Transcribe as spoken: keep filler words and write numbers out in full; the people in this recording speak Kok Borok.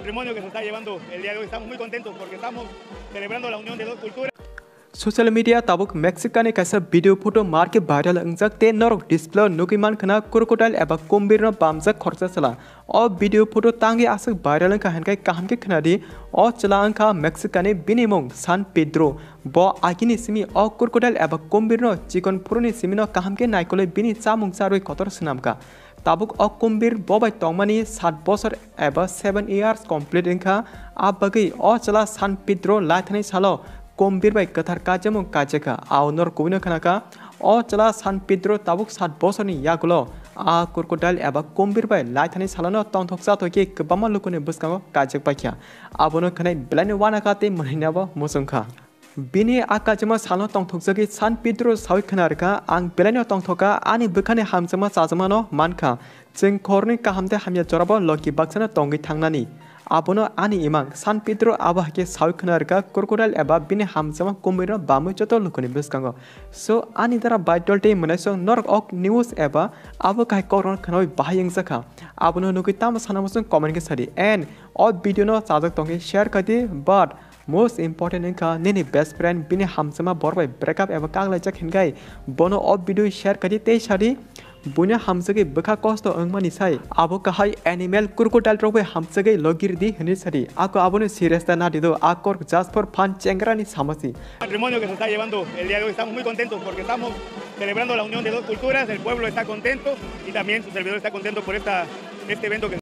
Patrimonio que se está llevando el día de hoy. Estamos muy contentos porque estamos celebrando la unión de dos culturas. Social media tabuk Mexican ni kaisa video photo marke viral wngjak tei norok display o nugwi mankha na crocodile eba kumbir no bamjak khoroksa chwla. O video photo tangwi aswk viral wngkha hinkhe kaham khe khwnadi. O chwla wngkha Mexican ni, bini mung San Pedro. Bo agini simi o crocodile eba kumbir no chikon phuruni simi no kaham khe naikolwi bini chamung charwi kotor swnamkha. Tabuk o kumbir bo bai tongmani sat bosor eba seven years complete wngkha. A bagwi o chwla San Pedro laithani salo kumbir bai kwthar kaijakmung kaijakha. Ao norok kubui no khwnakha, o chwla San Pedro tabuk sat bosorni yagulo a crocodile eba kumbir bai laithani salono tongthoksa thokhe kwbangma lukuni bwskango kaijak paikha. Abono khwnai belaino uanakha tei mwnwino bo muchungkha. Bini a kaijakma salno tongthokjagwi San Pedro saui khna rwkha, "Ang belaino tongthokha, ani bwkhani hamjakma chajakmano mankha. Chwng khoroknwi kaham tei hamya jorabo logi baksano tongwi thangnani." Abono ani imang San Pedro abo hai khe saui khna rwkha, crocodile eba bini hamjakma kumbirno bamwi joto lukuni bwskango. So, ani dara baidol tei mwnaisong norok ok news eba abo kahai kokrokno khnaui bahai wngjakha. Abono nugwi tamo sana muchung comment khe sadi. And o video no chajak tongkhe share khaidi, but most important wngkha nini best friend bini hamjakma borok bai break up eba kaglaijak hinkhai bono o video share khaidi tei sadi, buino hamjagwi bwkha kosto wngmani sai abo kahai animal crocodile rok bai hamjagwi logirdi hinwi sadi. Ako abono serious ta nadi do, akor just for fun chengrani samasi. Patrimonio que se está llevando el día de hoy. Estamos muy contentos porque estamos celebrando la unión de dos culturas, el pueblo está contento y también su servidor está contento por esta, este evento que